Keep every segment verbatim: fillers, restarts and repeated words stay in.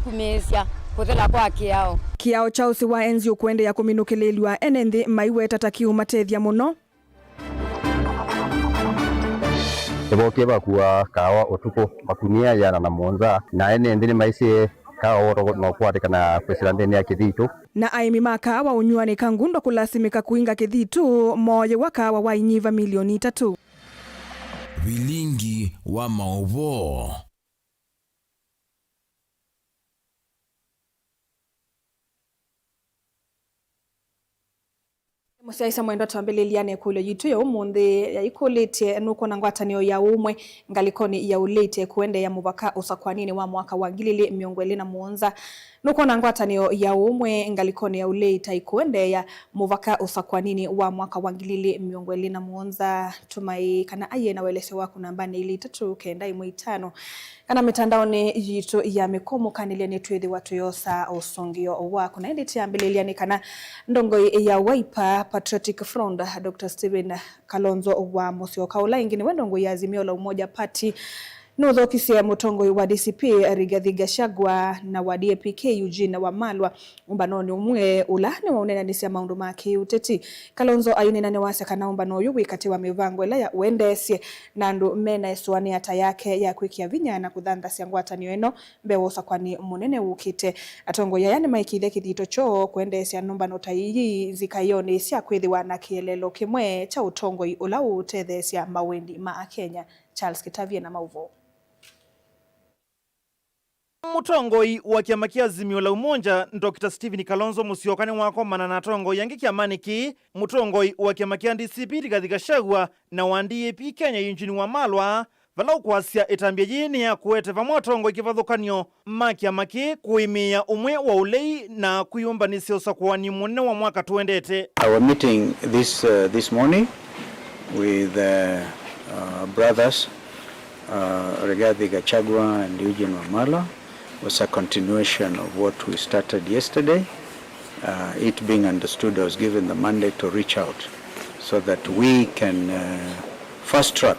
Kumĩĩsya kũthela kwa kĩao. Kĩao kya ũsĩ wa N G O kũendeea kũminũkĩlĩĩlw'a, ene nthĩ maiweta ta kĩũmatethya mũno. Nĩvookie vakua kaawa ũtukũ makunia ĩana na mũonza, na ene nthĩ nĩmaisye kaawa woo no kũatĩkana kwĩsĩla nthĩnĩ ya kĩthitũ. Na aĩmi ma kaawa ũnyuanĩka ngundo kũlasimĩka kũinga kĩthitũ, mooyĩwa kaawa wa inyiva milioni itatũ. Vilingi wa maũvoo. Mũsyaĩĩsya mwendwa, twambĩlĩlya na ĩkũlyo yitũ ya ũmũnthĩ yaikũlĩtye, nũkwona ngwatanĩo ya ũmwe ngalĩkonĩ ya ũlei ta ĩkũendeea mũvaka ũsakwaninĩ wa mwaka wa ngili ilĩ mĩongo ĩlĩ na mũonza? Nũkwona ngwatanĩo ya ũmwe ngalĩkonĩ ya ũlei ta ĩkũendeea mũvaka ũsakwaninĩ wa mwaka wa ngili ilĩ mĩongo ĩlĩ na mũonza? Tũma ĩĩ kana aiee na ũelesyo waku nambanĩ ilĩ itatũ kenda ĩmwe itano, kana mĩtandaonĩ yitũ ya mĩkũũ mũkanĩlye nĩtwĩthĩwa tũyosa ũsũngĩo waku. Na ĩndĩ tũyambĩlĩlya nĩ kana ndongoi ya Wiper Patriotic Front, Doctor Stephen Kalonzo wa Musyoka, ũla ĩngĩ nĩwe ndongoi ya Azimio la Umoja Party, nũthokisye mũtongoi wa D C P Rigathi Gachagua na wa D A P K Eugene Wamalwa ũmbanonĩ ũmwe ũla nĩwaũneenanĩsya maũndũ ma kĩũteti. Kalonzo aineena nĩwasya kana ũmbano ũyũ wĩ katĩ wa mĩvango ĩla ya ũendeesye na andũ mena ĩsũanĩa ta yake ya kwĩkĩa vinya na kũthanthasya ngwatanĩo ĩno mbee wa ũsakwani mũnene wũkĩte. Atongoi aya nĩmaĩkĩĩthya kĩthito kyoo kũendeesya nũmbano ta ii nzikaĩonĩ sya kwĩthĩwa na kĩeleelo kĩmwe kya ũtongoi ũla ũũtetheesya mawendi ma Akenya. Charles Kĩtavie na maũvoo. Mũtongoi wa kĩama kĩa Azimio la Umoja, Doctor Stephen Kalonzo Musyoka nĩwakomana na atongoi angĩ kĩamanĩ kĩĩ, mũtongoi wa kĩama kĩa D C P Rigathi Gachagua na wa D A P Kenya Eugene Wamalwa, vala ũkwasya ĩtambya yĩĩ nĩ ya kũete vamwe atongoi kĩvathũkany'o ma kĩama kĩĩ kũĩmĩĩa ũmwe wa ũlei na kwĩyũmbanĩsya ũsakũani mũnene wa mwaka tũendete. Our meeting this, uh, this morning with, uh, uh, brothers, uh, Rigathi Gachagua and Eugene Wamalwa was a continuation of what we started yesterday. Uh, it being understood, I was given the mandate to reach out so that we can, uh, fast track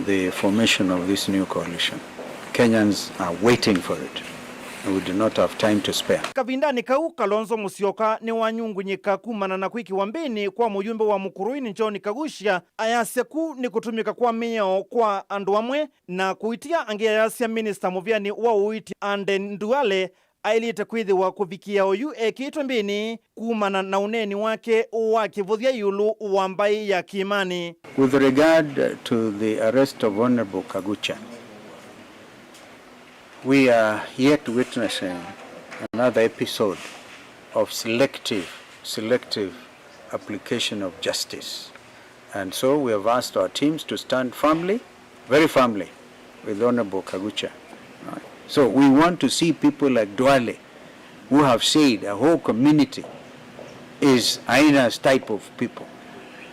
the formation of this new coalition. Kenyans are waiting for it, and we do not have time to spare. Kavindanĩ kau, Kalonzo Musyoka nĩwanyungunyĩka kumana na kwĩkĩwa mbĩnĩ kwa mũyumbe wa Mũkũrũinĩ John Kagusha, ayasya kũu nĩ kũtũmĩka kwa mĩao kwa andũ amwe na kũitia angĩ, ayasya minista mũvĩanĩ wa ũiiti Aden Duale aĩlĩte kwĩthĩwa kũvikĩa oyu ekĩĩtwe mbĩnĩ kumana na ũneeni wake wa kĩvũthya ĩũlũ wa mbaĩ ya Kĩĩmanĩ. With regard to the arrest of Honorable Kagucha, we are yet witnessing another episode of selective, selective application of justice. And so we have asked our teams to stand firmly, very firmly, with Honorable Kagucha. Right? So we want to see people like Duale, who have said a whole community is hyenas type of people.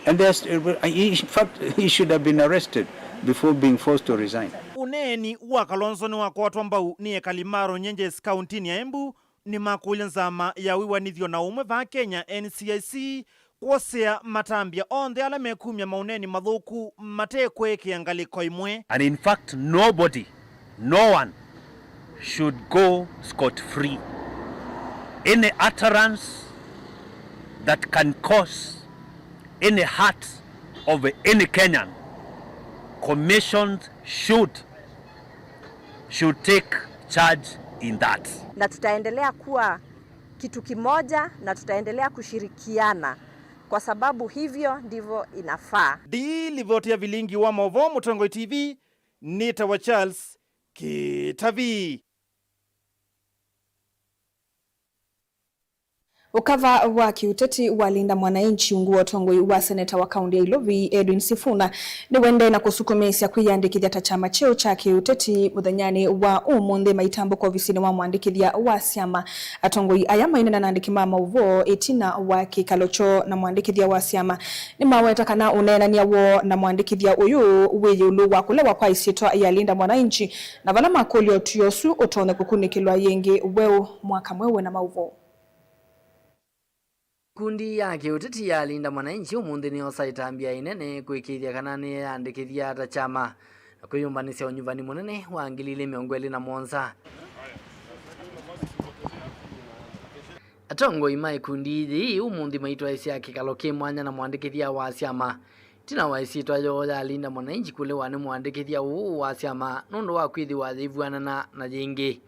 And there's, uh, he, in fact, he should have been arrested before being forced to resign. Ũneeni wa Kalonzo nĩwakwatwa mbau nĩ ekali ma Runyenjes kauntinĩ ya Embu, nĩmakũlya nzama ya wĩw'anĩthyo na ũmwe vaa Kenya, N C I C, kwosea matambya onthe ala mekumya maũneeni mathũku mate kũekea ngalĩko ĩmwe. And in fact, nobody, no one should go scot-free. Any utterance that can cause any hurt of any Kenyan, commissions should should take charge in that. Na tutaendelea kuwa kitu kimoja na tutaendelea kushirikiana kwa sababu hivyo ndivyo inafaa. Ndilivoti ya vilingi wa maũvoo Mũtongoi T V, nĩtawa Charles Kĩtavi. Ũkava wa kĩũteti wa Linda Mwananchi ungu wa ũtongoi wa seneta wa kaunti ya Ilovi, Edwin Sifuna, nĩwendee na kũsukumĩĩsya kwĩyandĩkĩthya ta kyama kyeũ kya kĩũteti mũthenyanĩ wa ũmũnthĩ maitambũka ovisinĩ wa mwandĩkĩthya wa syama. Atongoi aya maineena na andĩki ma maũvoo ĩtina wa kĩkalo kyoo na mwandĩkĩthya wa syama. Nĩmaweta kana ũneenany'a woo na mwandĩkĩthya ũyũ wĩ ĩũlũ wa kũlewa kwa ĩsyĩtwa ya Linda Mwananchi, na vala makũlya ũtw'ĩo ũsu ũtonye kũkunĩkĩlwa yĩngĩ weũ mwaka mweũ. Na maũvoo. Ikundi ya kĩũteti ya Linda Mwananchi ũmũnthĩ nĩyosa ĩtambya ĩnene kũĩkĩĩthya kana nĩyeyandĩkĩthya ta kyama na kwĩyũmbanĩsya ũnyuvani mũnene wa ngili ilĩ mĩongo ĩlĩ na mũonza. Atongoi ma ikundi ii ũmũnthĩ maitwaĩsya kĩkalo kĩ mwanya na mwandĩkĩthya wa syama, ĩtina wa ĩsyĩtwa yoo ya Linda Mwananchi kũlĩwa nĩ mwandĩkĩthya ũũ wa syama nũndũ wa kwĩthĩwa yĩvw'anana na yĩngĩ.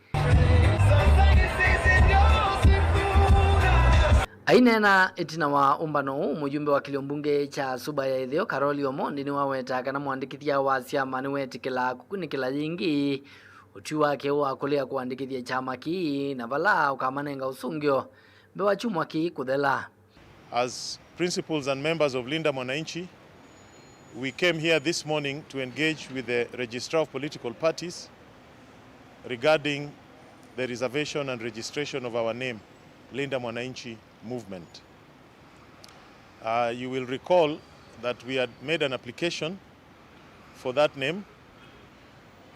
Aineena ĩtina wa ũmbano ũũ, mũyumbe wa kĩlio mbunge kya Suba ya Ĩtheo, Karoli Omondi, nĩwawetaa kana mwandĩkĩthya wa syama nĩwetĩkĩlaa kũkunĩkĩla yĩngĩ ũtwi wake wa kũlea kũandĩkĩthya kyama kĩĩ, na vala ũkamanenga ũsũngĩo mbee wa kyumwa kĩĩ kũthela. As principals and members of Linda Mwananchi, we came here this morning to engage with the Registrar of Political Parties regarding the reservation and registration of our name, Linda Mwananchi Movement. Uh, you will recall that we had made an application for that name,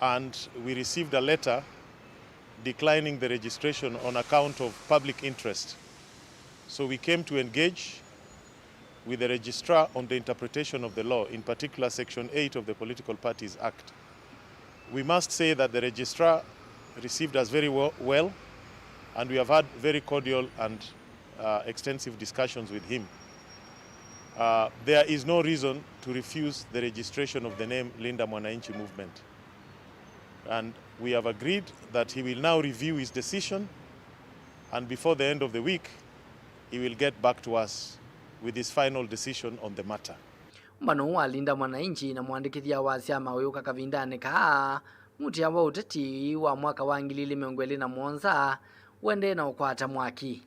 and we received a letter declining the registration on account of public interest. So we came to engage with the registrar on the interpretation of the law, in particular Section eight of the Political Parties Act. We must say that the registrar received us very wo-, well, and we have had very cordial and, uh, extensive discussions with him. Uh, there is no reason to refuse the registration of the name Linda Mwananchi Movement. And we have agreed that he will now review his decision, and before the end of the week, he will get back to us with his final decision on the matter. Ũmbano ũũ wa Linda Mwananchi na mwandĩkĩthya wa syama ũyũka kavindanĩ kaa, mũtĩa wa ũteti wa mwaka wa ngili ili mĩongo ĩlĩ na mũonza ũendee na ũkwata mwaki.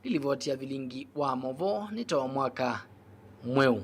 Nĩ livoti ya vilingi wa maũvoo nĩ Too Mwaka Mweũ.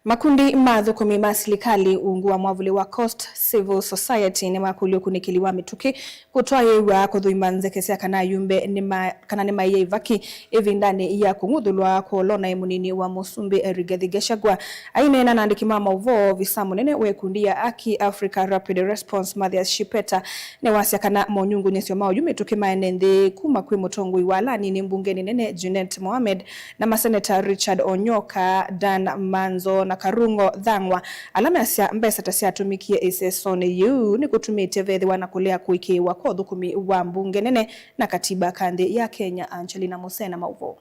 Makundi ma athũkũmi ma silikalĩ ungu wa mwavũli wa Coast Civil Society nĩmakũlya ũkunĩkĩli wa mĩtũkĩ kũtwaĩĩw'a kũthũima nzeke sya kana ayumbe nĩma-, kana nĩmaĩa ivaki ĩvindanĩ ya kũng'uthũlwa kwa ũla ũnaĩ mũnini wa mũsumbĩ Rigathi Gachagua. Aineena na andĩki ma maũvoo, ovisa mũnene wa ĩkundi ya Aki Africa Rapid Response Mathias Shipeta nĩwasya kana monyungunyĩsyo ma oyu mĩtũkĩ ma ene nthĩ kuma kwĩ mũtongoi wa ala anini mbungenĩ nene Junet Mohamed na maseneta Richard Onyoka, Dan Manzo na Karungo Thang'wa, ala measya mbesa ta syatũmĩkie ĩsesonĩ yĩu nĩkũtumĩte vethĩwa na kũlea kũĩkĩĩwa kwa ũthũkũmi wa mbunge nene na katiba ka nthĩ ya Kenya. Angelina Musena maũvoo.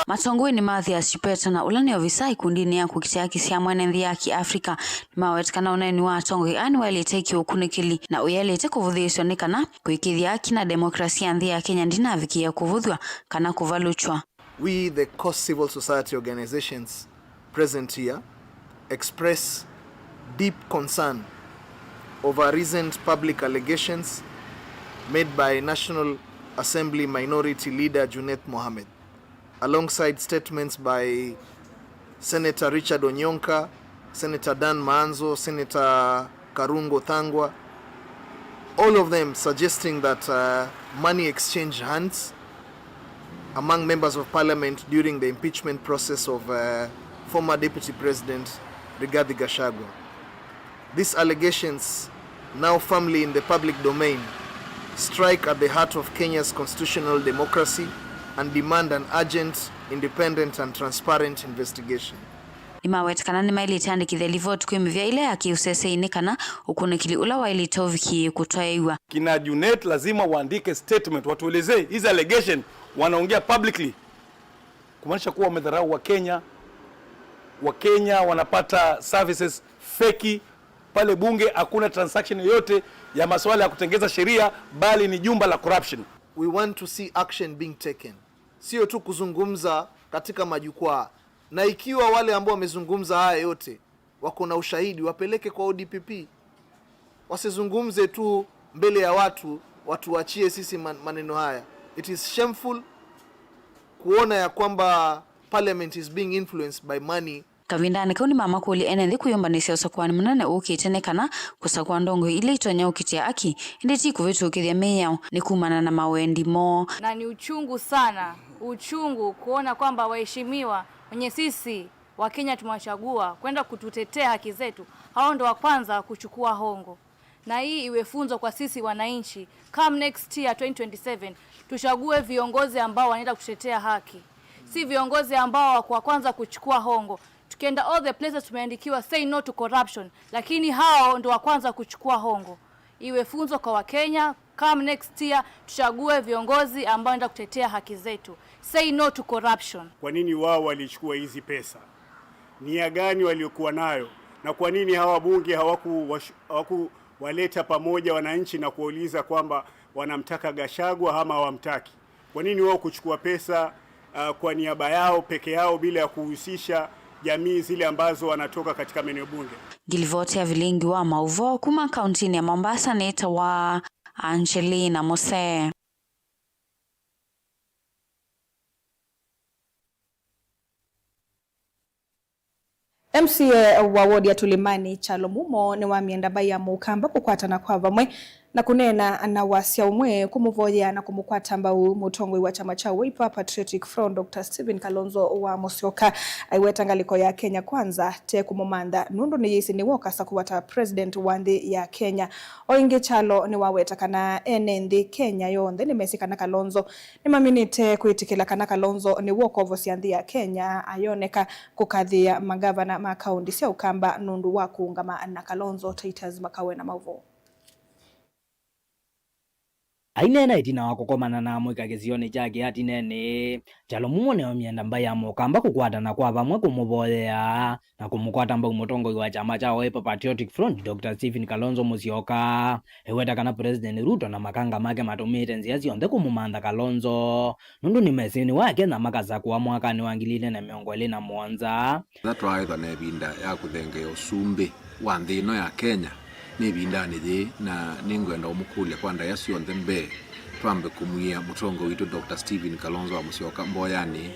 Matongoi nĩ Mathias Shipeta na ũla nĩ ovisa ĩkundinĩ ya kũkitĩa haki sya mwene nthĩ ya Kĩafrika nĩmawetekana ũneeni wa atongoi aa nĩwaĩlĩte kĩũkunĩkĩli na ũyaĩlĩte kũvũthĩĩsw'a nĩ kana kũĩkĩĩthya haki na democracy ya nthĩ ya Kenya ndinavikĩĩa kũvũthw'a kana kũvalũkywa. We, the core civil society organizations present here, express deep concern over recent public allegations made by National Assembly Minority Leader Junet Mohamed, alongside statements by Senator Richard Onyonka, Senator Dan Maanzo, Senator Karungo Thang'wa, all of them suggesting that, uh, money exchanged hands among members of parliament during the impeachment process of, uh, former Deputy President Rigathi Gachagua. These allegations, now firmly in the public domain, strike at the heart of Kenya's constitutional democracy and demand an urgent, independent and transparent investigation. Nĩmaweta kana nĩmaĩlĩte andĩkĩthya livoti kwĩ mĩvĩa ĩla ya kĩũseseĩ nĩ kana ũkunĩkĩli ũla waĩlĩte ũvikĩĩe kũtwaĩĩw'a. Kina Junet lazima waandike statement, watuelezee hizi allegation wanaongea publicly, kumaanisha kuwa wamedharau Wakenya. Wakenya wanapata services feki. Pale bunge hakuna transaction yoyote ya masuala ya kutengeza sheria, bali ni jumba la corruption. We want to see action being taken, sio tu kuzungumza katika majukwaa. Na ikiwa wale ambao wamezungumza haya yote wako na ushahidi, wapeleke kwa O D P P. Wasizungumze tu mbele ya watu, watuachie sisi man-, maneno haya. It is shameful kuona ya kwamba parliament is being influenced by money. Kavindanĩ kau nĩmamakũlya ene nthĩ kwĩyũmbanĩsya ũsakũanĩ mũnene ũkĩte nĩ kana kũsakũa ndongoi ila itonya ũkitĩa aki, ĩndĩ ti kũvĩtũkĩthya mĩao nĩ kumana na mawendi moo. Na ni uchungu sana, uchungu kuona kwamba waheshimiwa wenye sisi wa Kenya tumewachagua kwenda kututetea haki zetu, hao ndo wa kwanza kuchukua hongo. Na hii iwe funzo kwa sisi wananchi. Come next year, twenty twenty-seven, tuchague viongozi ambao wanaenda kutetea haki. Si viongozi ambao wako wa kwanza kuchukua hongo. Tukienda all the places tumeandikiwa say no to corruption, lakini hao ndo wa kwanza kuchukua hongo. Iwe funzo kwa Wakenya, come next year tuchague viongozi ambao wanaenda kutetea haki zetu. Say no to corruption. Kwa nini wao walichukua hizi pesa? Nia gani waliokuwa nayo? Na kwa nini hawa wabunge hawaku-, hawakuwaleta pamoja wananchi na kuwauliza kwamba wanamtaka Gachagua ama hawamtaki? Kwa nini wao kuchukua pesa, uh, kwa niaba yao peke yao bila ya kuhusisha jamii zile ambazo wanatoka katika maeneo bunge? Ngilivoti ya vilingi wa mauvoo kuma kauntinĩ ya Mombasa nĩtawa Angelina Mose. M C A wa wodi ya Tulimani, Kyalo Mumo, nĩwamie ndamba ya Mũkamba kũkwatana kwa vamwe na kũneena na wasya ũmwe kũmũvoyea na kũmũkwata mbau mũtongoi wa kyama kya Wiper Patriotic Front, Doctor Stephen Kalonzo wa Musyoka. Aiweta ngalĩko ya Kenya Kwanza te kũmũmantha nũndũ nĩyĩsĩ nĩwe ũkasa kũwata president wa nthĩ ya Kenya. O ĩngĩ, Kyalo nĩwaweta kana ene nthĩ Kenya yonthe nĩmesĩ kana Kalonzo nĩmaminĩte kwĩtĩkĩla kana Kalonzo nĩwe ũkovosya nthĩ ya Kenya, ayoneka kũkathĩĩa mangavana ma kaũnti sya Ũkamba nũndũ wa kũũngama na Kalonzo. Titus Makawe na maũvoo. Aineena ĩtina wa kũkomana na amũika kĩsionĩ kya Kĩatinenĩ, Kyalo Mumo nĩwaumie ndamba ya Mũkamba kũkwatana kwa vamwe kũmũvoyea na kũmũkwata mbau mũtongoi wa kyama kya Wiper Patriotic Front, Doctor Stephen Kalonzo Musyoka. Aiweta kana President Ruto na makanga make matũmĩĩte nzĩa syonthe kũmũmantha Kalonzo, nũndũ nĩmesĩ nĩwe Akenya makasakũa mwakanĩ wa ngili ilĩ na mĩongo ĩlĩ na mũonza. Na twaaĩthwa na ĩvinda ya kũthengeea ũsumbĩ wa nthĩ ĩno ya Kenya nĩ ĩvindanĩ yĩĩ, na nĩngwenda ũmũkũlya kwa ndaĩa syonthe mbee twambe kũmwia mũtongoi witũ Doctor Stephen Kalonzo wa Musyoka mboyanĩ.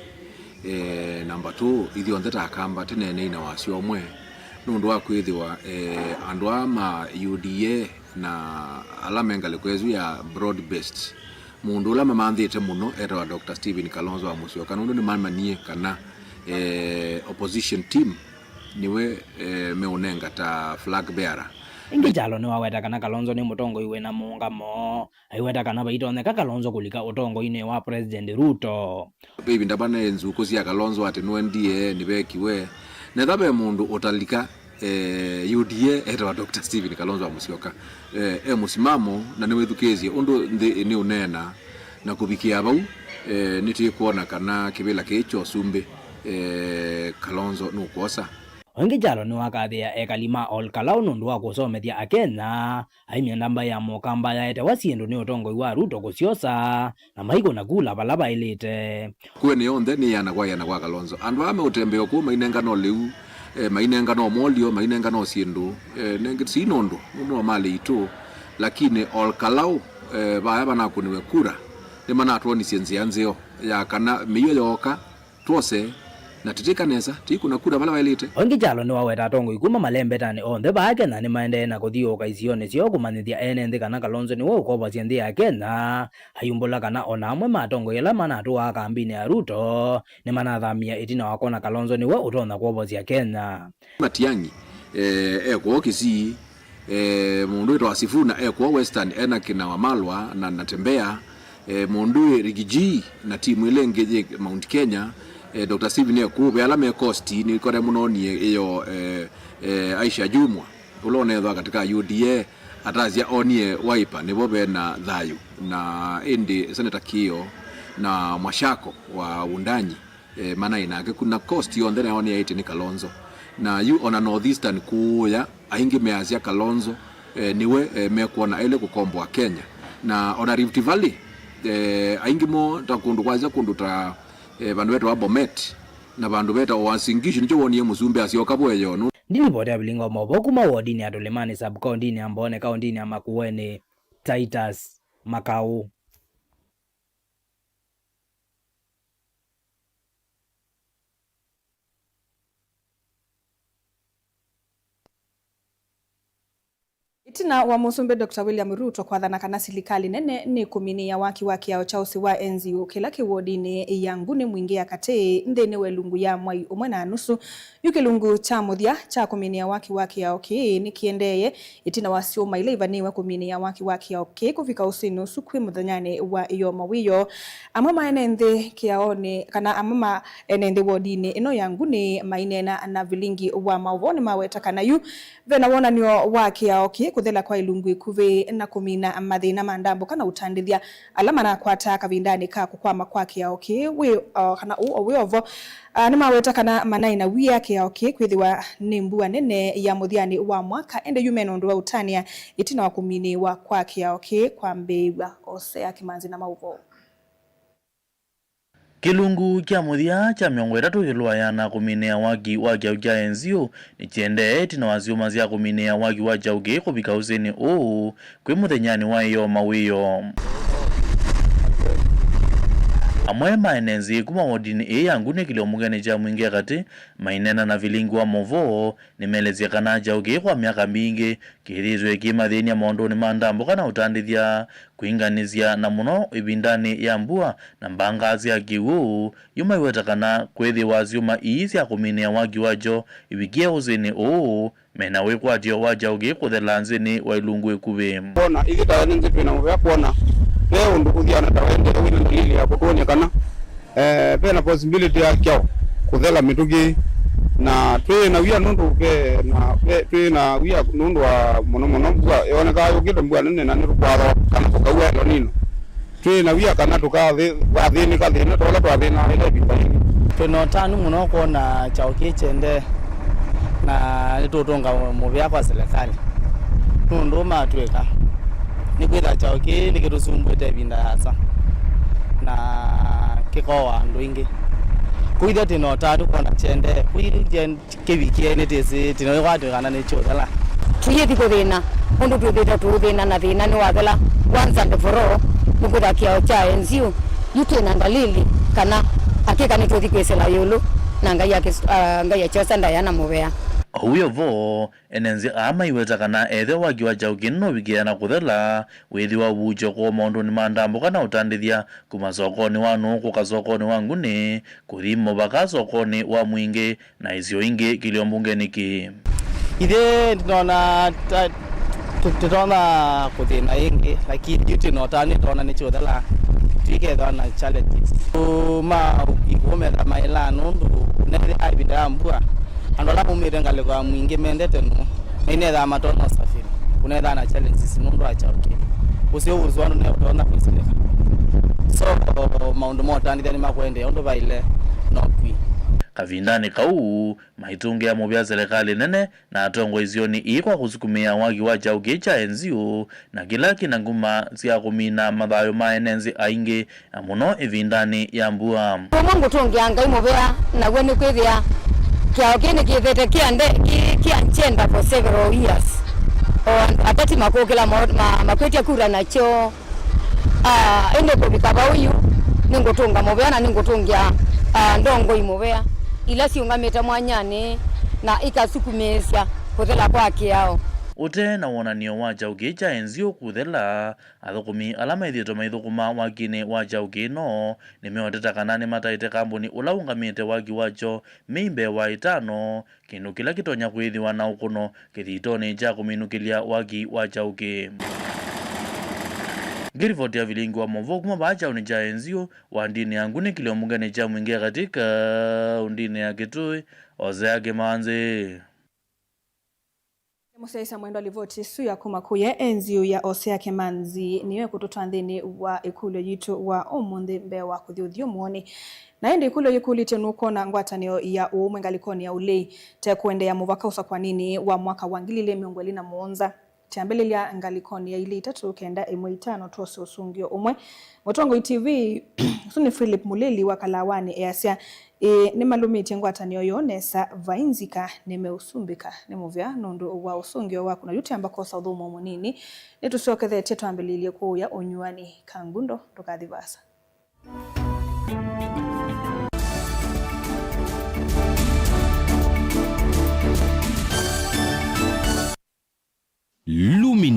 E, namba two, ithyonthe ta Akamba tũneenei na wasya ũmwe nũndũ wa kwĩthĩwa, e, andũ aa ma U D A na ala me ngalĩko ĩsu ya broad based, mũndũ ũla mamanthĩte mũno etawa Doctor Stephen Kalonzo wa Musyoka, nũndũ nĩmamanyie kana, e, opposition team nĩwe, e, meũnenga ta flag bearer. Ĩngĩ Kyalo nĩwaweta kana Kalonzo nĩ mũtongoi wĩna mũũngamo. Aiweta kana vaitonyeka Kalonzo kũlika ũtongoinĩ wa President Ruto. Ve ĩvinda vana nzukũ sya Kalonzo atĩ nũendie nĩvekiwe. Netha ve mũndũ ũtalika, eh, U D A etawa Doctor Stephen Kalonzo wa Musyoka. Eh, e mũsimamo na nĩwĩthukĩĩsye ũndũ nthĩ nĩũneena na kũvikĩa vau, eh, nĩtwĩkwona kana kĩvĩla kĩĩ kya ũsumbĩ, eh, Kalonzo nũkwosa. O ĩngĩ Kyalo nĩwakathĩĩa ekali ma Ol Kalou nũndũ wa kũsomethya Akenya. Aimya ndamba ya Mũkamba yaetewa syĩndũ nĩ ũtongoi wa Ruto kũsyosa, na maikũna kula vala vaĩlĩte. Kũenĩ yonthe nĩ ĩana kwa ĩana kwa Kalonzo. Andũ aa meũtembea o kũu mainengana o lĩu, eh, mainengana o molyo, mainengana o syĩndũ, eh, nengĩ si nũndũ, nũndũ no malĩ itũ, lakini Ol Kalou, eh, vaya vanakũniwe kura, nĩmanatwonisye nzĩa nzeo ya kana mĩio yooka, twose, na tĩtĩka nesa, tĩikũna kura vala vaĩlĩte. O ĩngĩ Kyalo nĩwaweta atongoi kuma malembetanĩ onthe vaa Kenya nĩmaendee na kũthiũũka isionĩ syoo kũmanyĩthya ene nthĩ kana Kalonzo nĩwe ũkovosya nthĩ ya Kenya. Ayumbũla kana o na amwe ma atongoi ala manatũaa kambinĩ ya Ruto nĩmanathamie ĩtina wa kwona Kalonzo nĩwe ũtonya kwovosya Kenya. Matiang'i, eh, e kũũ Kisii, eh, mũndũ wĩtawa Sifuna e kũũ Western, ena kĩna Wamalwa na Natembeya, eh, mũndũ wĩ Rigiji na timu ĩla ĩngĩ yĩ Mount Kenya, eh, Doctor Stephen e kũũ, ve ala me Coast, nĩkore mũnonie ĩyo, eh, eh, Aisha Jumwa, ũla ũnethwa katika U D A, atasya onie Wiper nĩvo ve na thayũ, na ĩndĩ Senator Kĩo na Mwashako wa Wundanyi, eh, manaĩ nake ku, na Coast yonthe nayo nĩyaĩtye nĩ Kalonzo. Na yu ona North Eastern kũũya, aingĩ measya Kalonzo, eh, nĩwe, eh, mekwona aĩle kũkomboa Kenya. Na ona Rift Valley, eh, aingĩ mo ta kũndũ kwasya kũndũ ta, eh, vandũ vetawa Bomet, na vandũ vetawa Uasin Gishu, nĩkyo wonie mũsumbĩ asyoka vo eyonu. Ndilivoti ya vilinga wa maũvoo kuma wodinĩ ya Tũlĩmanĩ, sub-kaũntĩnĩ ya Mbooni, kaũntĩnĩ ya Makueni, Titus Makau. Ĩtina wa Mũsumbĩ Doctor William Ruto kwathana kana silikalĩ nene nĩkũminĩĩa waki wa kĩao kya ũsĩ wa N Z O kĩla kĩ wodinĩ ya Nguni Mwingĩ ya Katĩ nthĩnĩ wa ĩlungu ya mwai ũmwe na nusu, yu kĩlungu kya mũthya kya kũminĩa waki wa kĩao kĩĩ nĩkĩendeeye ĩtina wa syũma ila ivanĩĩwe kũminĩa waki wa kĩao kĩĩ kũvika ũsĩnĩ ũsu kwĩ mũthenyanĩ wa ĩyoo mawĩoo. Amwe ma ene nthĩ kĩaonĩ, kana amwe ma ene nthĩ wodinĩ ĩno ya Nguni maineena na vilingi wa maũvoo nĩmaweta kana yu vena wonany'o wa kĩao kĩĩ kũthela kwa ĩlungu ĩkuvĩ na kũmina mathĩna ma ndambũka na ũtandĩthya ala manakwataa kavindanĩ ka kũkwama kwa kĩao kĩĩ wĩ, o, kana ũũ o wĩ o vo. Ah, nĩmaweta kana manaĩ na wia kĩao kĩĩ kwĩthĩwa nĩ mbua nene ya mũthyanĩ wa mwaka, ĩndĩ yu mena ũndũ wa ũtanĩa ĩtina wa kũminĩĩwa kwa kĩao kĩĩ kwambĩĩw'a. Osea Kĩmanzi na maũvoo. Kĩlungu kya mũthya kya mĩongo ĩtatũ ĩũlũ wa ĩana kũminĩa waki wa kyaũ kya N Z O nĩkĩendee ĩtina wa syũma sya kũminĩa waki wa kyaũ kĩĩ kũvika ũsĩnĩ ũũ kwĩ mũthenyanĩ wa ĩyoo mawĩoo. Amwe ma ene nthĩ kuma wodinĩ ĩĩ ya Nguni kĩlĩo mbungenĩ kya Mwingĩ ya Katĩ maineena na vilingi wa maũvoo nĩmeelesya kana kyaũ kĩĩ kwa myaka mingĩ kĩthĩĩtwe kĩmathĩny'a maũndũnĩ ma ndambũka na ũtandĩthya, kwĩnganĩsya na mũno ĩvindanĩ ya mbua na mbanga sya kĩw'ũ. Yu maiweta kana kwĩthĩwa syũma ii sya kũminĩa waki wakyo ivikie ũsĩnĩ ũũ, mena wĩkwatyo wa kyaũ kĩĩ kũthela nthĩnĩ wa ĩlungu ĩkuvĩ. Kwona ithyĩ ta ene nthĩ twĩ na mũvea kwona ve ũndũ ũthiana ta waendee wĩna ndalili ya kũtwony'a kana Eh, ve na possibility ya kyaũ kũthela mĩtũkĩ, na twĩ na wia nũndũ ve na ve, twĩ na wia nũndũ wa mũno mũno mbua yonekaa yũkĩte, mbua nene, na nĩtũkwatha kana kũkaua El Nino. Twĩ na wia kana tũkathĩnĩka thĩna ta ũla twathĩnaa ĩla ĩvinda yĩngĩ. Twĩ na ũtanu mũno kwona kyaũ kĩĩ kyendee, na nĩtũũtũnga mũvea kwa silikalĩ nũndũ matwĩka, nĩkwĩthĩwa kyaũ kĩĩ nĩkĩtũsumbũĩte ĩvinda yasa na kĩkooa andũ aingĩ. Kũithya twĩ na ũtanu kwona kyendee, kũithya kĩvikie nĩtĩsĩ tino ĩkwatwĩkana nĩkyũthela. Tũyĩthi kũthĩna ũndũ twĩthĩte tũũthĩna na thĩna nĩwathela once and for all, nĩkwĩthĩwa kĩao kya N Z O yu twĩ na ndalili kana akĩka nĩtũthi kwĩsĩla ĩũlũ na Ngai akĩs-, ah, Ngai akyosa ndaĩa na mũvea. Ũu wĩ o vo, ene nthĩ aa maiweta kana ethĩwa waki wa kyaũ kĩĩ nũvikĩĩa na kũthela, wĩthĩwa ũvuũkyo kũũ maũndũnĩ ma ndambũka na ũtandĩthya, kuma sokonĩ wa nũũ kũka sokonĩ wa Nguni, kũthi mũvaka sokonĩ wa Mwingĩ, na isio ingĩ kĩlĩo mbungenĩ kĩĩ. Ithyĩ ndinona ta tũ-, tũtonya kũthĩna ĩngĩ, lakini yu twĩ na ũtanu nĩtwona nĩkyũthela, tũikethwa na challenges. Kuma ikuũ metha maĩla nũndũ nethĩa ĩvinda ya mbua, andũ ala maumĩte ngalĩko ya Mwingĩ mendete nũũ, na inethaa matonya ũsafiri, kunethaa na challenges nũndũ wa kyaũ kĩĩ. Ũseo ũsu andũ neũtonya kwĩsĩlĩka. So, maũndũ ma ũtandĩthya nĩmakũendeea ũndũ vaĩle na ũkw'ĩ. Kavindanĩ kau, maitũngĩa mũvea silikalĩ nene na atongoi isionĩ ii kwa kũsukumĩa waki wa kyaũ kĩĩ kya N Z O na kĩla kĩna nguma sya kũmina mathayũ ma ene nthĩ aingĩ, na mũno ĩvindanĩ ya mbua. Ũmwe ngũtũngĩa Ngai mũvea, naw'o nĩ kwĩthĩa kĩao kĩĩ nĩkĩthĩte kĩande-, kĩ-, kĩankyenda for several years. O ateti makũkĩla ma-, ma-, makwĩtya kura nakyo. Ah, ĩndĩ kũvika vau yu, nĩngũtũnga mũvea na nĩngũtũngĩa, ah, ndongoi mũvea, ila siũngamĩte mwanyanĩ na ikasukumĩĩsya kũthela kwa kĩao. Ũte na wonany'o wa kyaũ kĩĩ kya N Z O kũthela, athũkũmi ala methĩĩtwe maithũkũma wakinĩ wa kyaũ kĩĩ no nĩmeũteta kana nĩmataĩte kambuni ũla ũngamĩte waki wakyo mĩi mbee wa ĩtano, kĩndũ kĩla kĩtonya kwĩthĩwa na ũkũno kĩthitonĩ kya kũminũkĩlya waki wa kyaũ kĩĩ. Ngĩlivoti ya vilingi wa maũvoo kuma vaa kyaũnĩ kya N Z O, wodinĩ ya Nguni kĩlĩo mbungenĩ kya Mwingĩ ya Katĩ, kaũntĩnĩ ya Kitui, Osea Kĩmanzi. Mũsyaĩĩsya mwendwa, livoti ĩsu ya kuma kũya N Z O ya Osea Kĩmanzi nĩyo ĩkũtũtwaa nthĩnĩ wa ĩkũlyo yitũ wa ũmũnthĩ mbee wa kũthi ũthyũmũonĩ. Na ĩndĩ ĩkũlyo yĩkũlĩtye, nũkwona ngwatanĩo ya ũũmwe ngalĩkonĩ ya ũlei ta ĩkũendeea mũvaka ũsakwaninĩ wa mwaka wa ngili ilĩ mĩongo ĩlĩ na mũonza? Kyambĩlĩlya ngalĩkonĩ ya ilĩ itatũ kenda ĩmwe itano twose ũsũngĩo ũmwe. Mũtongoi T V ũsu nĩ Philip Mũlĩli wa Kalawanĩ easya, ĩĩ, nĩmalũmĩtye ngwatanĩo yoo nesa vai nzika, nĩmeũsumbĩka nĩ mũvea nũndũ wa ũsũngĩo waku. Na yu twamba kwosa ũthũmũo mũnini, nĩtũsyokethetye twambĩlĩlye kũũya ũnyuani. Kangundo, ndũkathi vaasa. Lumina.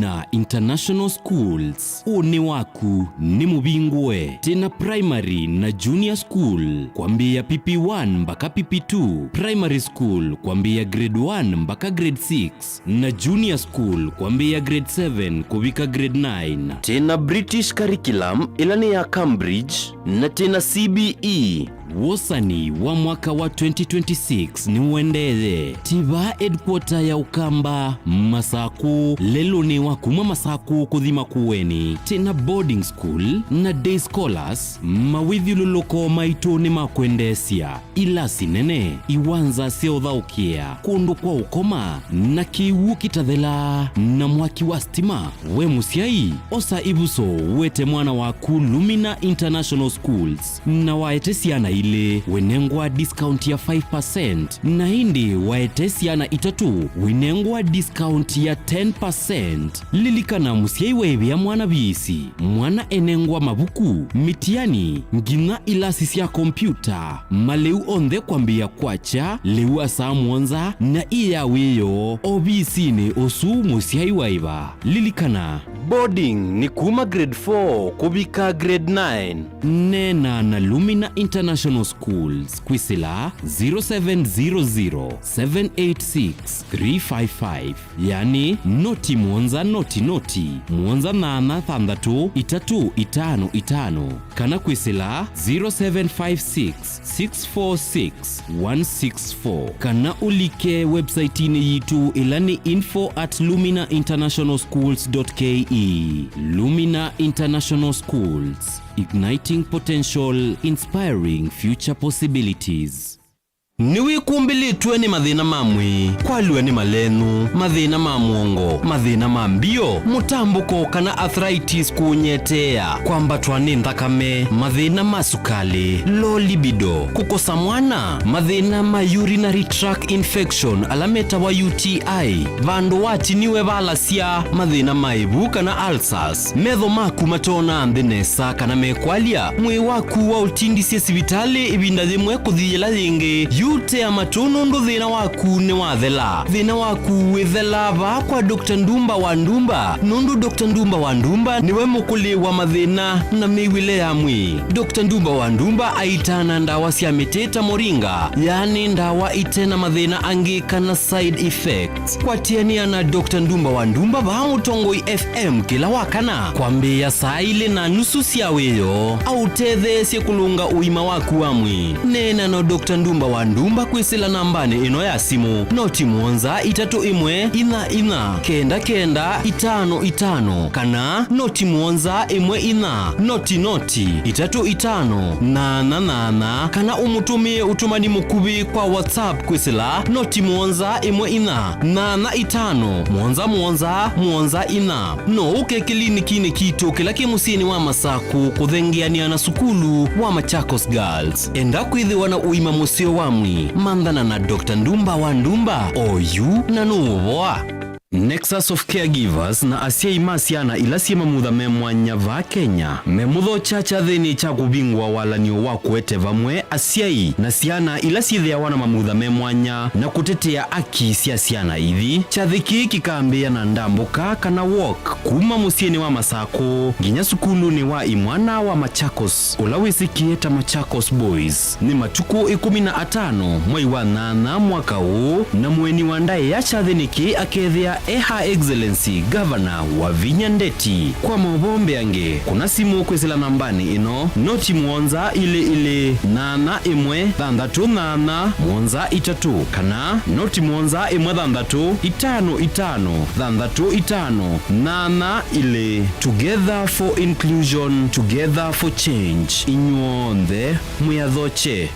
International Schools, ũnĩ waku nĩ mũvingũe. Twĩna primary na junior school kwambĩĩa P P one mpaka P P two, primary school kwambĩĩa grade one mpaka grade six, na junior school kwambĩĩa grade seven kũvika grade nine. Twĩna British curriculum ĩla nĩ ya Cambridge, na twĩna C B E. Wosani wa mwaka wa twenty twenty-six nĩũendee. Tiva headquarter ya Ũkamba, Masakũ, lelũnĩ wa kuma Masakũ kũthi Makueni. Twĩna boarding school na day scholars, mawĩthyũlũlũko maitũ nĩ ma kwendeesya. Ilasi nene, iwanza sya ũthaũkĩa, kũndũ kwa ũkoma, na kĩw'ũ kĩtathelaa, na mwaki wa stima. We mũsyai, osa ĩvuso ũete mwana waku Lumina International Schools, na waete syana ilĩ, wĩnengwa discount ya five percent, na ĩndĩ waete syana itatũ, wĩnengwa discount ya ten percent. Lilikana, mũsyai waĩvĩa mwana viisi, mwana enengwa mavuku, mĩtiani, nginya ilasi sya kompyuta, malĩu onthe kwambĩĩa kwakya lĩu asaa mũonza, na ĩ ya wĩoo ovisinĩ ũsu mũsyai waĩva. Lilikana, boarding nĩ kuma grade four kũvika grade nine. Neena na Lumina International Schools kwĩsĩla zero seven zero zero, seven eight six, three five five, yani noti mũonza noti noti, mũonza nana thanthatũ itatũ itano itano, kana kwĩsĩla zero seven five six, six four six, one six four, kana ũlike website-inĩ yitũ ĩla nĩ info at lumina international schools dot K E. Lumina International Schools, igniting potential, inspiring future possibilities. Nĩwĩkumbĩlĩtwe nĩ mathĩna ma mwĩĩ, kwalw'a nĩ malenũ, mathĩna ma mũongo, mathĩna ma mbio, mũtambũko kana arthritis kũũnyeteea, kwambatwa nĩ nthakame, mathĩna ma sukalĩ, low libido, kũkosa mwana, mathĩna ma urinary tract infection ala metawa U T I, vandũ watiniwe valasya, mathĩna ma ĩvu kana ulcers, metho maku matoonaa nthĩ nesa kana mekwalya, mwĩĩ waku waũtindisye sivitalĩ ĩvinda yĩmwe kũthi yĩla yĩngĩ, yu tea matũ nũndũ thĩna waku nĩwathela. Thĩna waku wĩthelaa vaa kwa Doctor Ndumba wa Ndumba, nũndũ Doctor Ndumba wa Ndumba nĩwe mũkũlĩ wa mathĩna na mĩw'ĩle ya mwĩĩ. Doctor Ndumba wa Ndumba aitaa na ndawa sya mĩtĩ ta moringa, yaani ndawa ite na mathĩna angĩ kana side effects. Kwatĩanĩa na Doctor Ndumba wa Ndumba vaa Mũtongoi F M kĩla wa kana kwambĩĩa saa ilĩ na nusu sya wĩoo, aũtetheesye kũlũnga ũima waku wa mwĩĩ. Neena na Doctor Ndumba wa Ndumba kwĩsĩla nambanĩ ĩno ya simũ, noti mũonza itatũ ĩmwe inya inya kenda kenda itano itano, kana noti mũonza ĩmwe inya noti noti itatũ itano nana nana, kana ũmũtũmĩe ũtũmani mũkuvĩ kwa WhatsApp kwĩsĩla noti mũonza ĩmwe inya nana itano mũonza mũonza mũonza inya. No ũke kĩlinikinĩ kitũ kĩla kĩ mũsyĩnĩ wa Masakũ kũthengeanĩa na sukulu wa Machakos Girls. Enda kwĩthĩwa na ũima mũseo wa mwĩĩ, manthana na Doctor Ndumba wa Ndumba, oyu na nũũvoa. Nexus of Caregivers na asyai ma syana ila syĩ mamutha me mwanya vaa Kenya memũthokya kyathĩnĩ kya kũvingũa walan'yo wa kũete vamwe asyai na syana ila syĩthĩawa na mamutha me mwanya na kũtetea aki sya syana ithi. Kyathĩ kĩĩ kĩkambĩĩa na ndambũka kana walk kuma mũsyĩnĩ wa Masakũ nginya sukulunĩ wa imwana wa Machakos, ũla wĩsĩkĩe ta Machakos Boys. Nĩ matukũ ĩkũmi na atano mwei wa nyanya mwaka ũũ, na mũeni wa ndaĩa kyathĩnĩ kĩĩ akethĩa e Her Excellency Governor Wavinya Ndeti. Kwa maũvoo mbeange, kũna simũ kwĩsĩla nambanĩ ĩno, noti mũonza ilĩ ilĩ nyanya ĩmwe thanthatũ nyanya mũonza itatũ, kana noti mũonza ĩmwe thanthatũ itano itano thanthatũ itano nyanya ilĩ. Together for inclusion, together for change. Inyw'onthe mwĩathokye.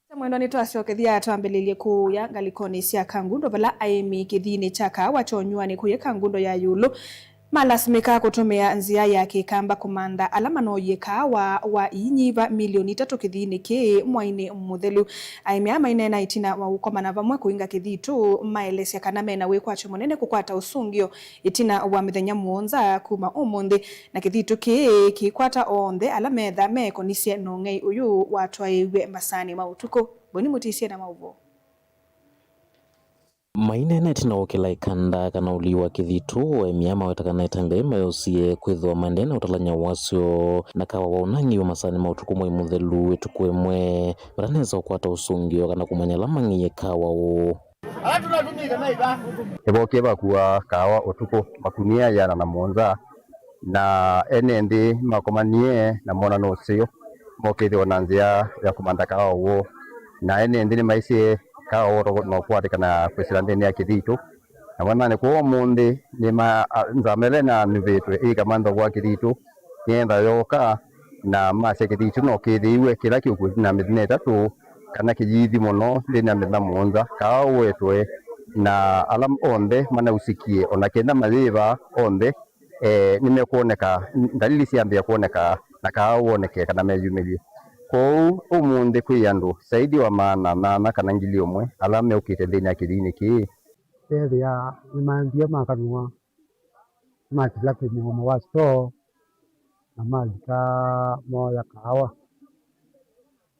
Ta mwendwa, nĩtwasyokethya twambĩlĩlye kũya ngalĩkonĩ sya Kangundo, vala aĩmi kĩthiinĩ kya kaawa kyonyuanĩ kũya Kangundo ya ĩũlũ Malasimĩka kũtũmĩa nzĩa ya kĩkamba kũmantha ala manoyie kaawa wa iinyiva milioni itatũ kĩthiinĩ kĩĩ mwainĩ mũthelu. Aĩmi aa maineena ĩtina wa ũkomana vamwe kũinga kĩthitũ, maelesya kana mena wĩkwatyo mũnene kũkwata ũsũngĩo ĩtina wa mĩthenya mũonza kuma ũmũnthĩ, na kĩthitũ kĩĩ kĩikwata onthe ala metha meekonisye na ũng'ei ũyũ watwaĩiw'e masaanĩ ma ũtukũ. Boni Mũtisye na maũvoo. Maineena ĩtina wa ũkĩla ĩkanda kana ũlii wa kĩthitũ, aĩmi aa maweta kana ĩtambya yĩu mayosie kwĩthĩwa maendee na ũtalany'a wasyo na kaawa wa ũnangĩiwe masaanĩ ma ũtukũ mwai mũthelu ĩtukũ ĩmwe, matanesa ũkwata ũsũngĩo kana kũmanya ala mang'eie kaawa ũũ. Nĩvookie vakua kaawa ũtukũ makunia ĩana na mũonza, na ene nthĩ makomanie na mona nĩ ũseo, mokĩthĩwa na nzĩa ya kũmantha kaawa woo. Na ene nthĩ nĩmaisye kaawa woo no kũatĩkana kwĩsĩla nthĩnĩ ya kĩthitũ. Na mwananĩ kũu ũmũnthĩ nĩma, a, nzama ĩla ĩnanuvĩtwe ĩikamantha kwa kĩthitũ, nĩenda yoka na masya kĩthitũ no kĩthĩiwe kĩla kĩũkwĩtĩ na mĩthenya ĩtatũ kana kĩyithi mũno nthĩnĩ ya mĩthenya mũonza, kaawa ũetwe na ala onthe manausikie, o na kenda mayĩva onthe, eh, nĩmekwoneka, ndalili syambĩĩa kwoneka na kaawa woneke kana meyumĩlye. Kwoou ũmũnthĩ kwĩ andũ saidi wa maana nyanya kana ngili ĩmwe ala meũkĩte nthĩnĩ ya kĩthiinĩ kĩĩ. Ethĩa nĩmanthie makanwa, makĩla kĩmũomo wa store, na malika moya kaawa.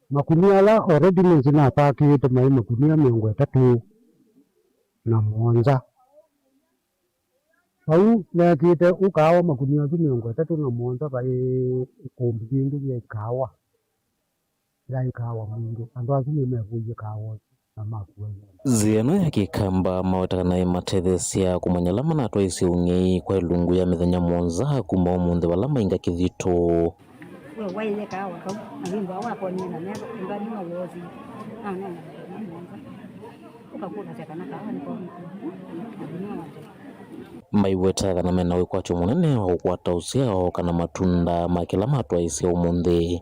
Makunia ala already nĩsĩ napakĩte maĩ makunia mĩongo ĩtatũ na mũonza. Vau nekĩte ũkaawa makunia asu mĩongo ĩtatũ na mũonza, vaĩ ĩkũmbĩ yĩngĩ yĩ kaawa, yaĩ kaawa mwingĩ. Andũ asu nĩmevũie kaawa ũsu na makua ĩũlũ. Nzĩa ĩno ya kĩkamba maweta kana ĩmatetheesya kũmanya ala manatwaĩsye ũng'ei kwa ĩlungu ya mĩthenya mũonza kuma ũmũnthĩ vala mainga kĩthitũ. We waĩle kaawa kau, na wĩmbwa wakonie na meko, ĩmba nĩ mawosi, na nena mĩthenya mũonza, ũkakũlasya kana kaawa nĩkomĩte, na nĩwate. Maiweta kana mena wĩkwatyo mũnene wa kũkwata ũsyao kana matunda ma kĩla matwaĩsye ũmũnthĩ.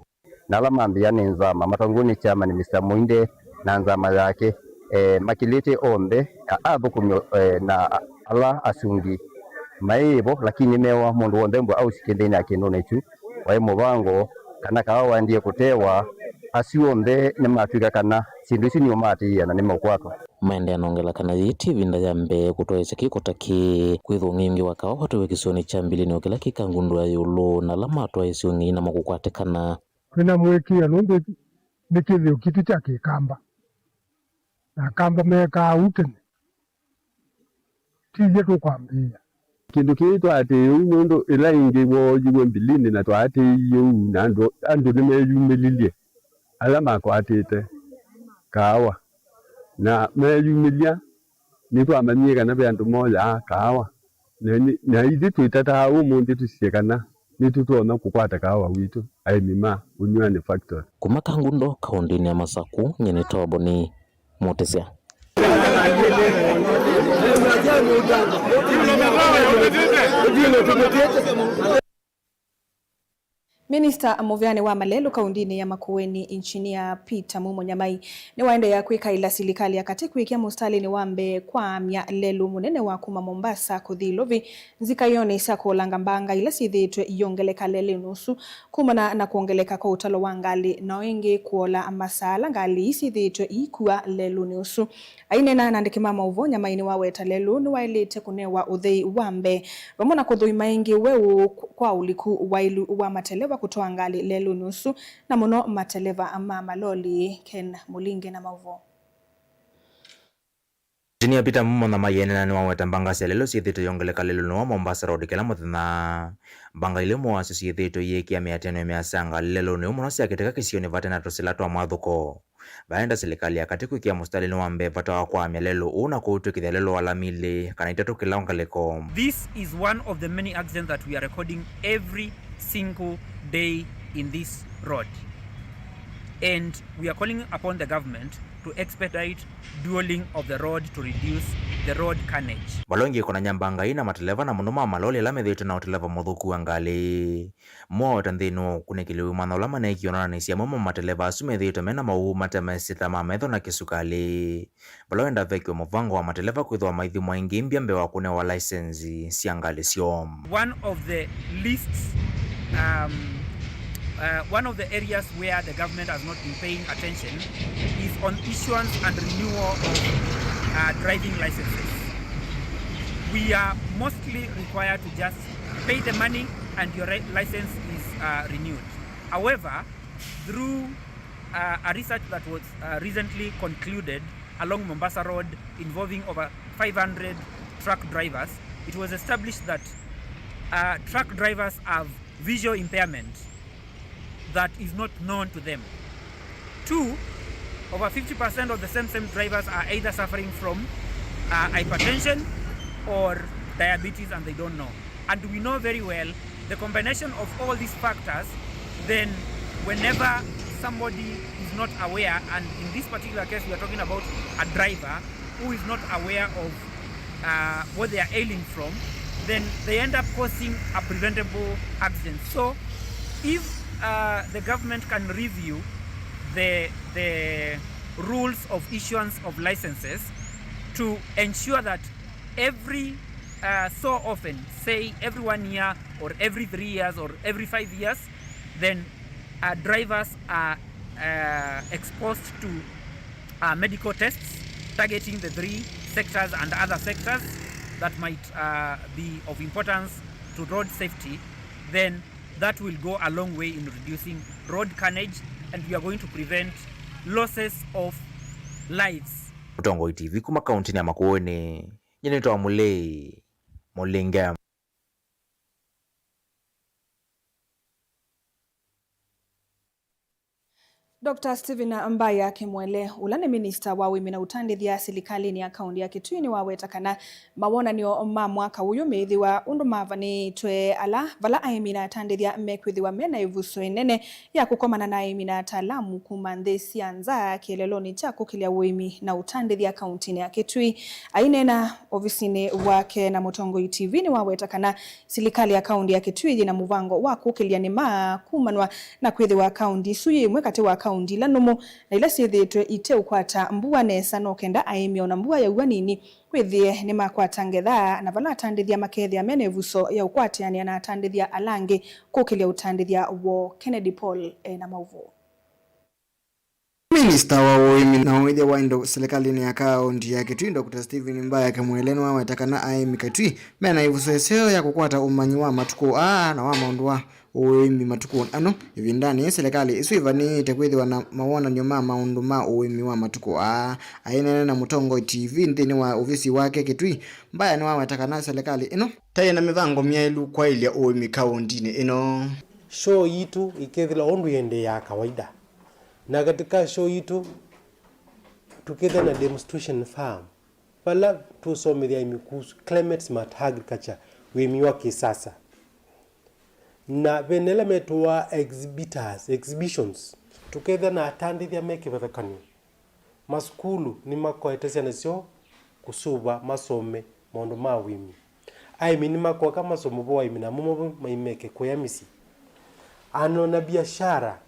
Na ala mambĩa nĩ nzama matongoew'e nĩ chairman Mister Muinde na nzama yake, eh, makĩlĩte onthe, a-, athũkũmi, eh, na a-, ala asungi maĩ vo, lakini nĩmeewa mũndũ w'onthe mbwa ausikie nthĩnĩ ya kĩndũnĩ kyu waĩ mũvango, kana kaawa waendie kũtewa. Asu onthe nĩmatw'ĩka kana syĩndũ isu nĩũmaatĩĩa na nĩmeũkwatwa. Maendea na ongela kana yĩĩ ti ĩvinda ya mbee kũtwaĩsya kĩko ta kĩĩ, kwĩthwa ũng'ei ũngĩ wa kaawa watwaiwe kĩsionĩ kya Mbilini o kĩla kĩ Kangundo ya ĩũlũ, na ala matwaĩsye ũng'ei namo kũkwatĩkana. Twĩna mũĩkĩĩo nũndũ nĩ kĩthĩo kitũ kya kĩkamba, na akamba meekaa ũu tene, ti ithyĩ tũkwambĩĩa. Kĩndũ kĩĩ twaatĩĩe ũu nũndũ ĩla ĩngĩ wooyiwe Mbilini na twaatĩĩie ũu, na andũ, andũ nĩmeyumĩlilye ala makwatĩte kaawa, na meeyumĩlya nĩtwamanyie kana ve andũ moyaa kaawa, na, na ithyĩ twĩtataa ũmũnthĩ tũsisye kana nĩtũtonya kũkwata kaawa witũ aĩmi ma Ũnyuanĩ Factory. Kuma Kangundo, kaũndĩnĩ ya Masaku, nyie nĩ Toboni Mũtĩsya. Minista mũvĩanĩ wa malelũ kaũndĩnĩ ya Makueni, Engineer Peter Mumo Nyamai, nĩwaendeea kwĩkaĩla silikalĩ ya katĩ kwĩkĩa mũsitalĩnĩ wa mbee kwaamya lelũ mũnene wa kuma Mombasa kũthi Ilovi, nzikaĩonĩ sya kũolanga mbanga ila syĩthĩĩtwe iongeleka lelũnĩ ũsu. Kumana na kwongeleka kwa ũtalo wa ngalĩ, na o ĩngĩ kũola masaa ala ngalĩ ii syĩthĩĩtwe iikua lelũnĩ ũsu. Aineena na andĩki ma maũvoo, Nyamai nĩwaweta lelũ nĩwaĩlĩte kũnewa ũthei wa mbee, vamwe na kũthũima ĩngĩ weũ kwa ũliku waĩlu wa mateleva kũtwaa ngalĩ lelũnĩ ũsu, na mũno mateleva ma maloli. Ken Mũlinge na maũvoo. Engineer Peter Mumo Nyamai aineena nĩwaweta mbanga sya lelũ syĩthĩĩtwe iongeleka lelũnĩ wa Mombasa Road kĩla mũthenya. Mbanga ila imwe wasyo syĩthĩĩtwe iĩkĩa mĩatĩanĩo mĩasa ya ngalĩ lelũnĩ ũũ mũno syakĩtĩka kĩsionĩ vate na tũsĩla twa mwathũko. Vaenda silikalĩ ya katĩ kwĩkĩa mũsitalĩnĩ wa mbee vata wa kwaamya lelũ ũũ na kũũtw'ĩkĩthya lelũ wa lami ilĩ kana itatũ kĩla ngalĩko. This is one of the many accidents that we are recording every single day in this road. And we are calling upon the government to expedite dualling of the road to reduce the road carnage. Vala ũngĩ kũna nyambangai na mateleva na mũno ma maloli ala methĩĩtwe na ũteleva mũthũku wa ngalĩ. Mowete nthĩnĩ wa ũkunĩkĩli wĩmanya ũla maneekie onanĩsya amwe ma mateleva asu methĩĩtwe mena mawau mate mesĩta ma metho na kĩsukalĩ. Vala wenda vekĩwe mũvango wa mateleva kwĩthĩwa maithimwa ĩngĩ mbya mbee wa kũnewa license sya ngalĩ syoo. One of the least, um, uh, one of the areas where the government has not been paying attention is on issuance and renewal of, uh, driving licenses. We are mostly required to just pay the money and your ri-, license is, uh, renewed. However, through, uh, a research that was, uh, recently concluded along Mombasa Road involving over five hundred truck drivers, it was established that, uh, truck drivers have visual impairment that is not known to them. Two, over fifty percent of the same, same drivers are either suffering from, uh, hypertension or diabetes and they don't know. And we know very well the combination of all these factors, then whenever somebody is not aware, and in this particular case we are talking about a driver who is not aware of, uh, what they are ailing from, then they end up causing a preventable accident. So if, uh, the government can review the, the rules of issuance of licenses to ensure that every, uh, so often, say every one year or every three years or every five years, then, uh, drivers are, uh, exposed to, uh, medical tests targeting the three sectors and other sectors that might, uh, be of importance to road safety, then that will go a long way in reducing road carnage and we are going to prevent losses of lives. Mũtongoi T V kuma kauntinĩ ya Makueni, nyie nĩtawa Mũlei Mũlinge. Doctor Stephen Mbaya Kimwele, ũla nĩ minista wa ũĩmi na ũtandĩthya silikalĩnĩ ya kaunti ya Kitui, nĩwaweta kana mawonany'o ma mwaka ũyũ meĩthĩwa ũndũ mavanĩtwe ala, vala aĩmi na atandĩthya mekwĩthĩwa mena ĩvuso ĩnene ya kũkomana na aĩmi na ataalamu kuma nthĩ sya nza kĩeleelonĩ kya kũkĩlya ũĩmi na ũtandĩthya kauntinĩ ya Kitui. Aineena ovisinĩ wake na Mũtongoi T V, nĩwaweta kana silikalĩ ya kaunti ya Kitui yĩna mũvango wa kũkĩlya nĩma kumanwa na kwĩthĩwa kaunti isu yĩ ĩmwe katĩ wa kaunti ila nũmũ na ila syĩthĩĩtwe iteũkwata mbua nesa, no kenda aĩmi ona mbua yaua nini wĩthĩe nĩmakwata ngetha, na vala atandĩthya makethĩa mena ĩvuso ya ũkwatĩanĩa na atandĩthya ala angĩ kũkĩlya ũtandĩthya woo. Kennedy Paul ena maũvoo. Minista wa ũĩmi na ũĩthya wa indo silikalĩnĩ ya kaunti ya Kitui, Doctor Stephen Mbaya Kimwele, nĩwaweta kana aĩmi Kitui mena ĩvuso ĩseo ya kũkwata ũmanyi wa matukũ aa na wa maũndũ wa ũĩmi matukũnĩ ano. Ĩvindanĩ yĩĩ, silikalĩ ĩsu ĩvanĩĩte kwĩthĩwa na mawonany'o ma maũndũ ma ũĩmi wa matukũ aa. Aineena na Mũtongoi T V nthĩnĩ wa ovisi wake Kitui, Mbaya nĩwaweta kana silikalĩ ĩno ta yĩna mĩvango myaĩlu kwaĩlya ũĩmi kauntinĩ ĩno. Show yitũ ĩkethĩwa ũndũ ĩendeeaa kawaida. Na katika show yitũ, tũkethĩa na demonstration farm, vala tũsomethya aĩmi kuhusu climate smart agriculture, ũĩmi wa kĩsasa. Na vena ĩla metũaa exhibitors, exhibitions, tũkethĩa na atandĩthya me kĩvathũkany'o. Masukulu nĩmakoete syana syoo kũsuva masome maũndũ ma ũĩmi. Aĩmi nĩmakoka masome ũvoo wa ũĩmi namo mavo maimeke kũya mĩsyĩ. Ana ona biashara,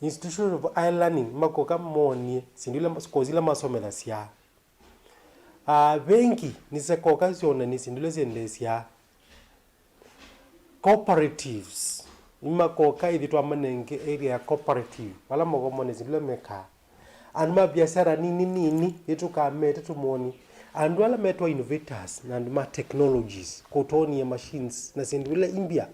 institution of higher learning, makoka monie syĩndũ ila, course ila masomethasya. Aa, vengi nĩsyakoka syonanie syĩndũ ila syendeesyaa. Cooperatives, nĩmakoka ĩthi twamanenge area ya cooperative, vala makomone syĩndũ ila mekaa. Andũ ma biashara nini nini, nĩtũkamete tũmoni. Andũ ala metwa innovators na andũ ma technologies, kũtwonie machines na syĩndũ ila imbya.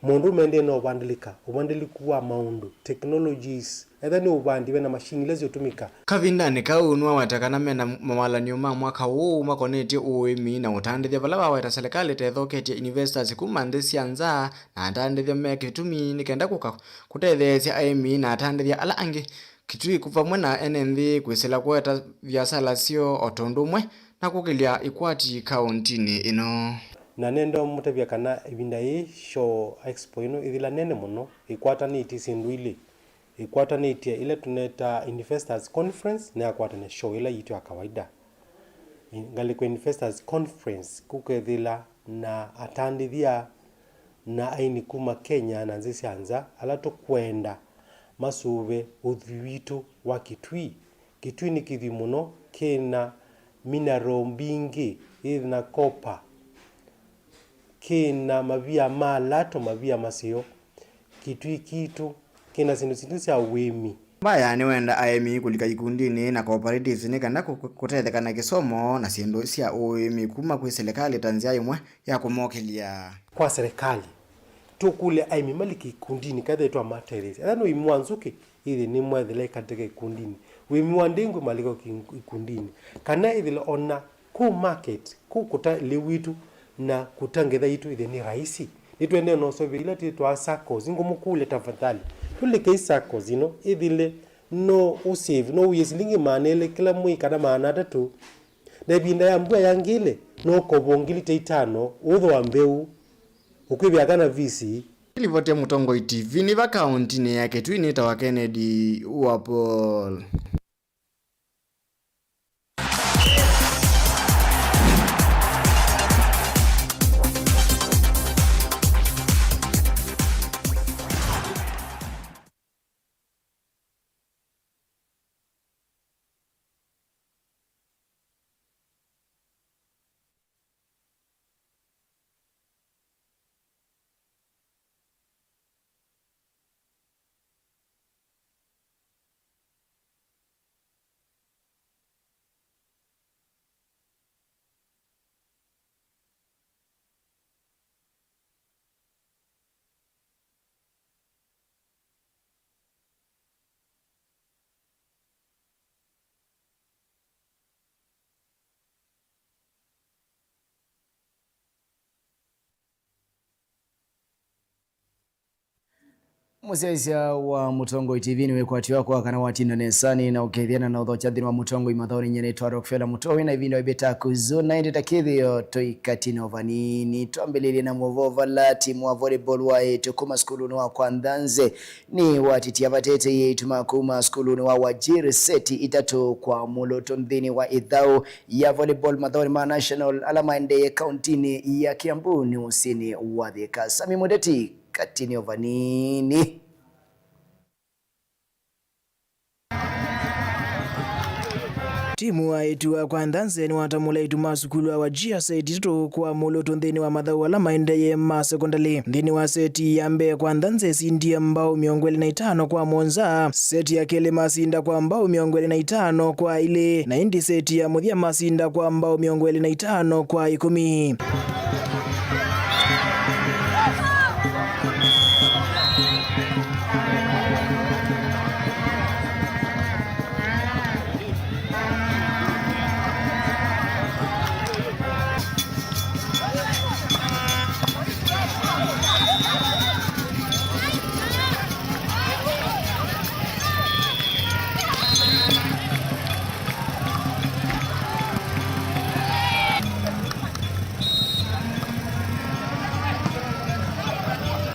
Maũndũ maendee na ũvandĩlĩka, ũvandĩlĩku wa maũndũ, technologies, etha nĩ ũvandi, ve na machine ila siũtũmĩka. Kavindanĩ kau, nĩwaweta kana mena mawalany'o ma mwaka ũũ makonetye ũĩmi na ũtandĩthya, vala waweta silikalĩ tethoketye investors kuma nthĩ sya nza na atandĩthya me Kitui nĩ kenda kũka kũtetheesya aĩmi na atandĩthya ala angĩ Kitui vamwe na ene nthĩ kwĩsĩla kũeta viasala syoo o tondũ ũmwe na kũkĩlya ikwati kauntinĩ ĩno. Na nenda ũmũtavya kana ĩvinda yĩĩ show expo ĩno ĩthĩla nene mũno ĩkwatanĩtye syĩndũ ilĩ. Ĩkwatanĩtye ĩla tũnetaa Investors Conference, nĩyakwatanĩa show ĩla yitũ ya kawaida. Ngalĩko Investors Conference, kũkethĩla na atandĩthya na aini kuma Kenya na nzĩ sya nza, ala tũkwenda masũve ũthwii witũ wa Kitui. Kitui nĩ kĩthwii mũno, kĩna mineral mbingĩ, ĩna copper, kĩna mavia ma lato, mavia maseo. Kitui kitũ kĩna syĩndũ sitũ sya ũĩmi. Mbaya nĩwenda aĩmi kũlika ikundinĩ na cooperatives nĩ kana kũ-, kũ-, kũtetheka na kĩsomo na syĩndũ sya ũĩmi kuma kwĩ silikalĩ ta nzĩa ĩmwe ya kũmokĩlya. Kwa serikali, tũkũlya aĩmi malike ikundinĩ kana twamatetheesya. Ethĩwa nĩ ũĩmi wa nzũkĩ, ĩthĩ nĩmwethela ĩkateka ikundinĩ. Ũĩmi wa ndengũ malike ki-, ikundinĩ. Kana ĩthĩla ona kũ market, kũ kũta lĩu witũ na kũta ngetha yitũ ĩthĩ nĩ rahisi. Nĩtũendee na ũseũvyo ila twĩtwaa saccos. Nĩngũmũkũlya tafadhali, tũlikei saccos ino, ĩthĩle no ũsave, no ũie silingi maana elĩ kĩla mwei kana maana atatũ. Na ĩvinda ya mbua yangĩle, no ũkovwa ngili ta itano, ũthũa mbeũ, ũkwĩvĩa kana visi. Nĩlivoti ya Mũtongoi T V nĩ va kaũntinĩ ya Kitui nĩtawa Kennedy wa Paul. Mũsyaĩĩsya wa Mũtongoi T V nĩwĩkwatyo wakwa kana watinda nesani na ũkethĩana na ũthokya nthĩnĩ wa Mũtongoi mathaũnĩ. Nyie nĩtwa Rockefeller Mũtoi na ĩvinda wĩvĩta kũzũ na ĩndĩ ta kĩthĩo tũikatine o vanini. Twambĩlĩlye na mũvo vala timu wa volleyball wa ĩtu kuma sukulunĩ wa kwa Nthanze nĩwatitie avatete ĩĩtu ma kuma sukulunĩ wa Wajir seti itatũ kwa mũlũtũ nthĩnĩ wa ĩthaũ ya volleyball mathaũnĩ ma national ala maendee kauntinĩ ya Kiambu nĩ ũsĩnĩ wa Thika. Sami Mũteti katini o vanini. Timu wa ĩtu wa kwa Nthanze nĩwatamũla ĩtu ma sukulu wa Wajir seti itatũ kwa mũlũtũ nthĩnĩ wa mathaũ ala maendee ma sekondalĩ. Nthĩnĩ wa seti ya mbee kwa Nthanze ĩsindie mbao mĩongo ĩlĩ na itano kwa mũonza, seti ya kelĩ masinda kwa mbao mĩongo ĩlĩ na itano kwa ilĩ, na ĩndĩ seti ya mũthya masinda kwa mbao mĩongo ĩlĩ na itano kwa ĩkũmi.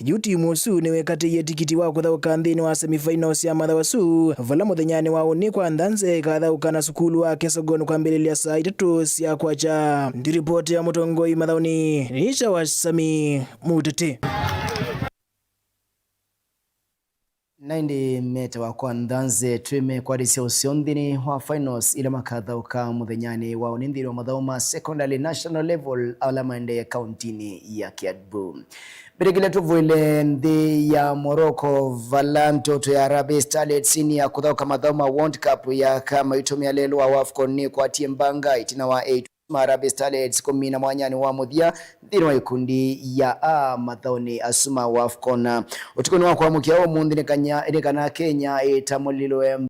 Yu timu ũsu nĩwĩkatĩie tikiti wa kũthaũka nthĩnĩ wa semifinals sya mathaũ asu, vala mũthenyanĩ wa ũnĩ kwa Nthanze ĩkathaũka na sukulu wa Kesogon kwambĩlĩlya saa itatũ sya kwakya. Ndi ripoti ya Mũtongoi mathaũnĩ, nĩnĩtawa Sami Mũteti. Na ĩndĩ metawa kwa Nthanze twĩmekwatĩsya ũseo nthĩnĩ wa finals ila makathaũka mũthenyanĩ wa ũnĩ nthĩnĩ wa mathaũ ma secondary national level ala maendee kauntinĩ ya Kiambu. Mbĩtĩkĩlya tũvũĩle nthĩ ya Morocco, vala ndoto ya Harambee Starlets nĩ ya kũthaũka mathaũ ma World Cup ya kama ĩtũmĩa lelũ wa AFCON nĩkwatie mbanga ĩtina wa eight ma Harambee Starlets kũmina mwanyanĩ wa mũthya nthĩnĩ wa ikundi ya A mathaũnĩ asu ma AFCON. Ũtukũnĩ wa kwamũkĩa ũmũnthĩ nĩ kanya-, nĩ kana Kenya ĩtamũlilwe